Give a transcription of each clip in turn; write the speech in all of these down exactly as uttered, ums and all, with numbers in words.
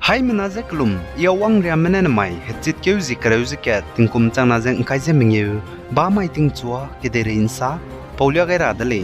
Haimena ze kelum, I Awang Riamme ne nemai hechitkeu zie kereu ze kat tingkum changna ze ngkai ze mengeu, ba mai tingchua kedeirei nsa paulia gai ra de lei.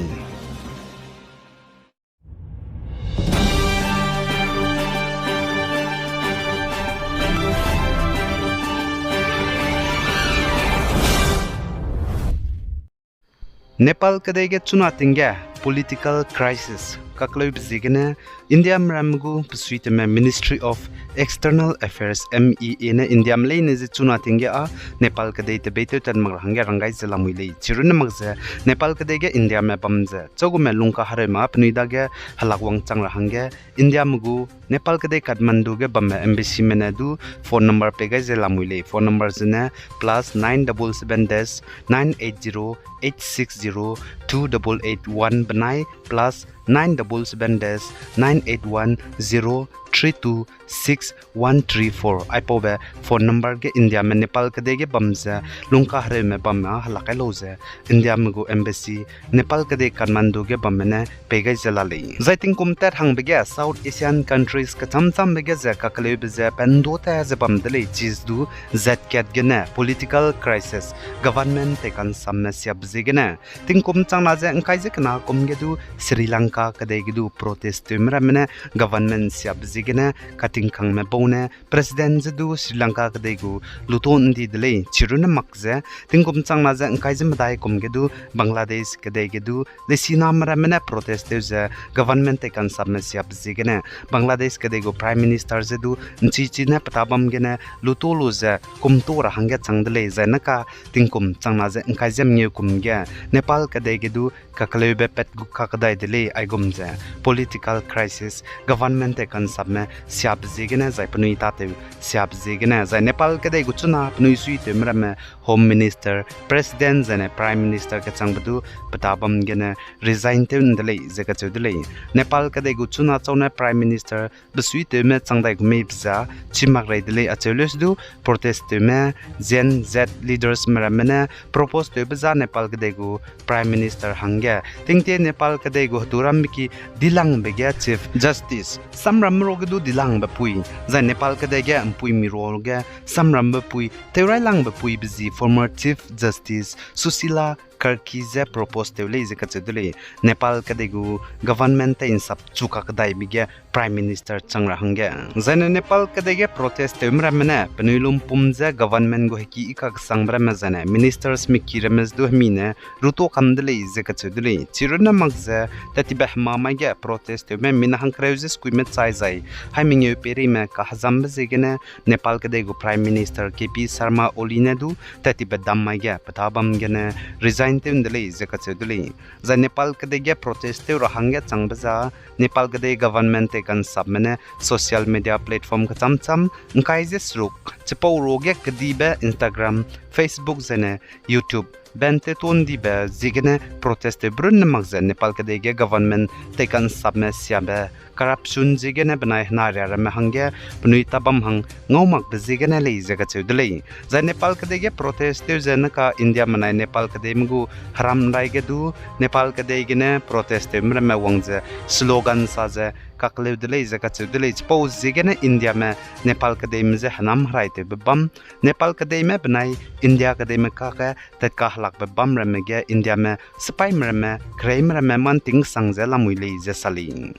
Nepal kedei ge chuna ting ge political crisis kakleube ziegene Indiame ramme gu besuitewme Ministry of External Affairs, M E A ne Indiame leine ze chuna ting ge â Nepal kedei tebeitew tat mak ra hangge ranggai ze lamui lei. Chirunne mak ze Nepal kedei ge Indiame bam ze chagume lungkahereume â penui dage helak wangchang ra hangge Indiame gu Nepal kedei Kathmandu ge bamme embassyme ne du phone number pei gai ze lamui lei. Phone number zene plus nine double seven dash nine eight zero eight six zero two double eight one benai plus nine double seven dash nine eight one zero three two six one three four. Aipaube phone number ge Indiame Nepal kedei ge bam ze lungkahereume bamme â helak kai lau ze Indiame gu embassy Nepal kedei Kathmandu ge bamme ne pei gai ze la lei. Zai tingkum tat hangbe ge South Asian countries kecham-chambe ge ze kakleube ze pendu ta ze bam de lei, chis du zat kat gene political crisis, government tei kansamme siabe ziegene. Tingkum changna ze ngkai ze kena kum ge du Sri Lanka kedei ge du protest tewme ramme ne government siabe ziegene katingkangme bau ne president ze du Sri Lanka kedei gu luto ndi de lei. Chirunne mak ze tingkum changna ze ngkai ze medai kum ge du Bangladesh kedei ge du lesiname ramme ne protest tew ze government tei kansamme siabe ziegene Bangladesh kedei gu Prime Minister ze du nchichi ne peta bam gene luto lu ze kumto ra hangge chang de lei. Zai neka tingkum changna ze ngkai ze mengeu kum ge Nepal kedei ge du kakleube pat gu kakdai de lei, aigum ze political crisis, government tei kansamme siabe ziegene zai penui tatew siabe ziegene zai Nepal kedei gu chuna penui suitewme ramme Home Minister, President zaine Prime Minister kechangbe du peta bam gene resign tew nde lei ze kacheu de lei. Nepal kedei gu chuna chaune Prime Minister besuitewme chang dai gu mei be za chi mak rei de lei acheu leuse du protest tewme Gen Z leadersme ramme ne propose tewbe za Nepal kedei gu Prime Minister hangge tingtie Nepal kedei gu hetu rambe ki dilangbe ge Chief Justice samramme ruage du dilangbe pui, zai Nepal kedei ge mpuimi ruage samrambe pui, tewrailangbe puibe zi former Chief Justice Sushila Karki ze propose tew lei ze kacheu de lei. Nepal kedei gu government tei nsap chu kakdaibe ge Prime Minister chang ra hangge. Zaine Nepal kedei ge protest tewme ramme ne penui lumpum ze government gu heki i kaksangbe ramme zaine ministers meki ramme ze du hemi ne ruto kam de lei ze kacheu de lei. Chirunne mak ze tattibe hema mai ge protest tewme mina hangkereu ze skuime chai zai hai mengeu peirime kahezambe ziegene Nepal kedei gu Prime Minister K P Sharma Oli ne du tattibe dam mai ge peta bam gene resign tew nde lei ze kacheu de lei. Zai Nepal kedei ge protest tew ra hangge changbe za Nepal kedei government tei kansamme ne social media platform kecham-cham ngkai ze seruk chipau ruage kedibe Instagram, Facebook zaine YouTube ban tew to ndibe ziegene protest tewbe runne mak ze Nepal kedei ge government tei kansamme siabe corruption ziegene benai hena ria ramme hangge penui tabam hang ngau makbe ziegene lei ze kacheu de lei. Zai Nepal kedei ge protest tew ze neka Indiame nai Nepal kedeime gu heram rai ge du Nepal kedei gene protest tewme ramme wang ze slogan sa ze kakleu de lei ze kacheu de lei. Chipau ziegene Indiame Nepal kedeime je henam herai tewbe bam, Nepal kedeime benai India kedeime kage tatkahelakbe bam ramme ge Indiame sipaime ramme, kereime ramme mantingsang ze lamui lei ze sa lei.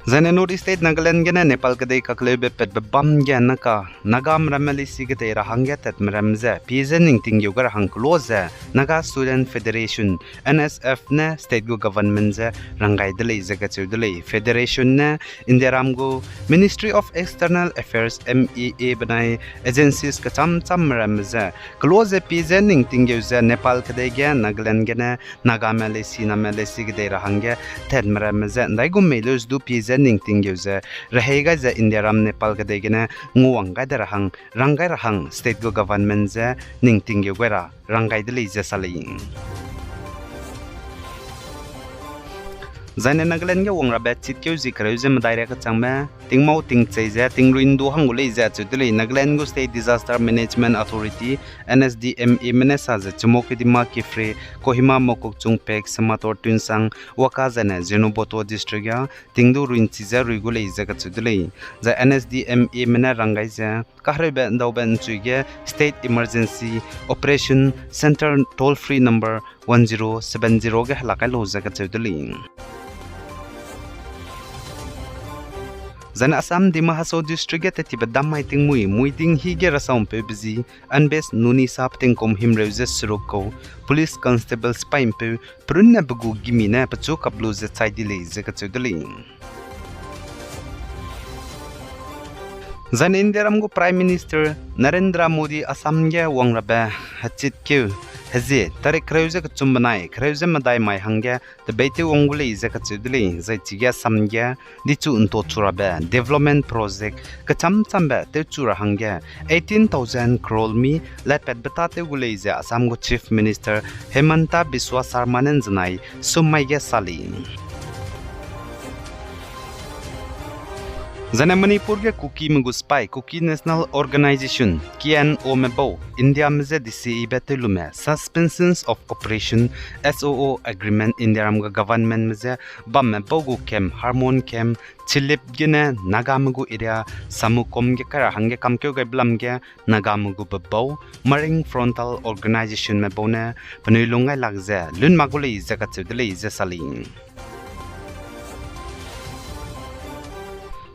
Zaine North East State Nagaland gene Nepal kedei kakleube patbe bam ge neka Nagame ramme leisi kedei ra hangge tatme ramme je pie ze ning tinggeu gai ra hang kelo ze Naga Student Federation, N S F ne state gu government je ranggai de lei ze kacheu de lei. Federation ne Indiaram gu Ministry of External Affairs, M E A benai agencies kecham-chamme ramme je kelo ze pie ze ning tinggeu ze Nepal kedei ge Nagaland gene Nagame leisiname leisi kedei ra hangge tatme ramme je ndaigum mei leuse du pie ze ning tinggeu ze rehei gai ze Indiaram Nepal kedei gene nguwang gai de ra hang, ranggai ra hang state gu government je ning tinggeu gai ra ranggai de lei ze sa lei. Zaine Nagaland ge wang rabe chitkeu zie kereu ze medai ria kechangme tingmau tingchei ze tingrui ndu hang gu lei ze acheu de lei. Nagaland gu State Disaster Management Authority, N S D M A me ne sa ze Chumoukedima, Kiphire, Kohima, Mokokchung, Phek, Simator, Tuensang, Wokha zaine Zunheboto district ge tingdu ruinchi ze rui gu lei ze kacheu de lei. Zai N S D M A me ne rang gai ze kahereube ndaube nchui ge State Emergency Operation Centre toll free number one zero seven zero ge hela kai lau ze kacheu de lei. Zaine Assam Dima Hasao district ge tetibe dam mai tingmui, mui ding hi ge rasau'mpeube zi, Anbes Nuni sa pe tingkum himreu ze seruk kau, police constable sipaî'mpeu, perunne pe gu gimi ne pechu kap lu ze chai di lei ze kacheu de lei. Zaine Indiaram gu Prime Minister Narendra Modi Assam ge wang rabe hechitkeu hezie tarik kereu ze kechum benai kereu ze medai mai hangge tebeitew wang gu lei ze kacheu de lei. Zai chige Assam ge dichu nto chu rabe development project kecham chambe tewchu ra hangge eighteen thousand crore mi latpatbe tâtew gu lei ze Assam gu Chief Minister Himanta Biswa Sarma ne nzenai sum mai ge sa lei. Zaine Manipur ge Kukime gu sipai, Kuki National Organisation, K N O me bau Indiame je desibe tewlume Suspensions of Operation, S O O agreement Indiaram gu governmentme je bamme bau gu camp, Harmon camp, Chilip gene Nagame gu area Samukom ge kai ra hangge kamkeu gaibe lam ge Nagame gu bebau Marang Frontal Organisationme bau ne penui lung gai lak ze lun mak gu lei ze kacheu de lei ze sa lei.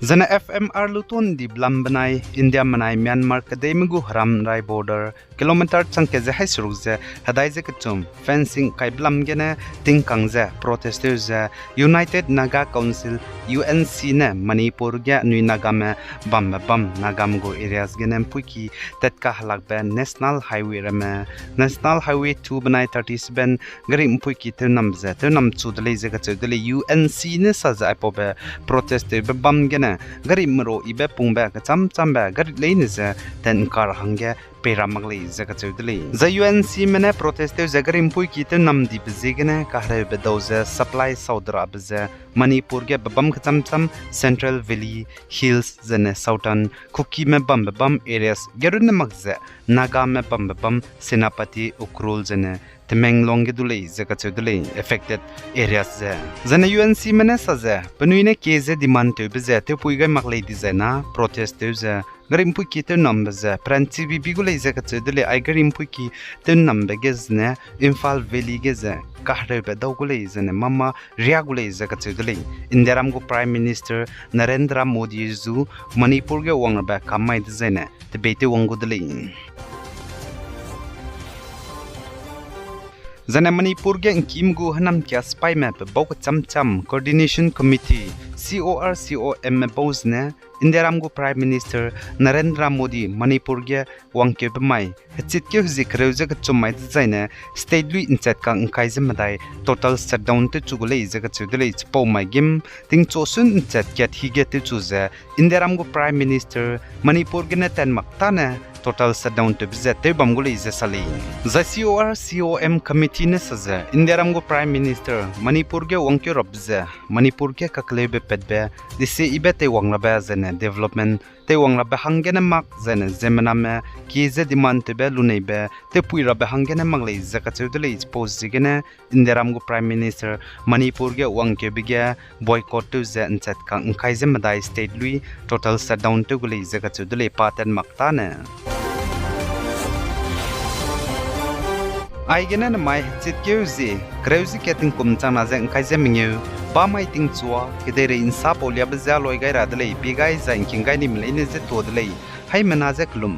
Zaine F M R luton dibe lam benai Indiame nai Myanmar kedeime gu heram rai border kilometer changkat ze haî seruk ze hedai ze kechum fencing kaibe lam gene tingkang ze protest tew ze United Naga Council, U N C ne Manipur ge anui Nagame bambe bam Nagame gu areas gene mpuiki tat kahelakbe National Highway ramme, National Highway two benai thirty-seven gari mpuiki tewnambe ze tewnam chu de lei ze kacheu de lei. U N C ne sa ze aipaube protest tewbe bam gene gari merua yibe pungbe kecham chambe gari leine ze tat nka ra hangge pei ra mak lei ze kacheu de lei. Zai U N Cme ne protest tew ze gari mpuiki tewnam dibe ziegene kahereube dau ze supply sau de rabe ze Manipur ge bebam kecham cham Central Valley, Hills zene Southern Kukime bambe bam areas ge runne mak ze Nagame bambe bam Senapati, Ukhrul zene Tamenglong ge du lei ze kacheu de lei affected areas ze. Zane U N Cme ne sa ze penui ne kie ze demand tewbe ze tewpui gai mak lei dizai na protest tew ze gari mpuiki tewnambe ze peranchibibi gu lei ze kacheu de lei. Ai gari mpuiki tewnambe ge zene Imphal Valley ge ze kahereube dau gu lei zene mama ria gu lei ze kacheu de lei. Indiaram gu Prime Minister Narendra Modi zu Manipur ge wang rabe kam mai dezaine tebeitew wang gu de lei. Zane Manipur ge ngkîme gu hênamkia sipaime pe bau kecham cham Coordination Committee, C O R C O M me bau zene Indiaram gu Prime Minister Narendra Modi Manipur ge wangkeube mai hechitkeu hezie kereu ze kechum mai dezaine state lui nchat kak ngkai ze medai total shutdown tewchu gu lei ze kacheu de lei. Chipau mai gim tingchu sun nchat kat hi ge tewchu ze Indiaram gu Prime Minister Manipur gene tat mak tâne total shutdown tewbe ze tew bam gu lei ze sa lei. Zai C O R C O M committee ne sa ze Indiaram gu Prime Minister Manipur ge wangkeu rabe ze Manipur ge kakleube patbe, desibe teiwang rabe zene development teiwang rabe hanggene mak zene ziemmename kie ze demand tewbe luneibe tewpui rabe hanggene mak lei ze kacheu de lei. Chipau ziegene Indiaram gu Prime Minister Manipur ge wangkeube ge boycott tew ze nchat kak ngkai ze medai state lui total shutdown tew gu lei ze kacheu de lei pa tat mak tâne. Aigene nemai hechitkeu zie kereu ze kat tingkum changna ze ngkai ze mengeu, bamai tingchua kedeirei nsapau liabe ze aloi gai ra de lei, pie gai zai ngking gai nime leine ze tuâ de lei, haimena ze kelum.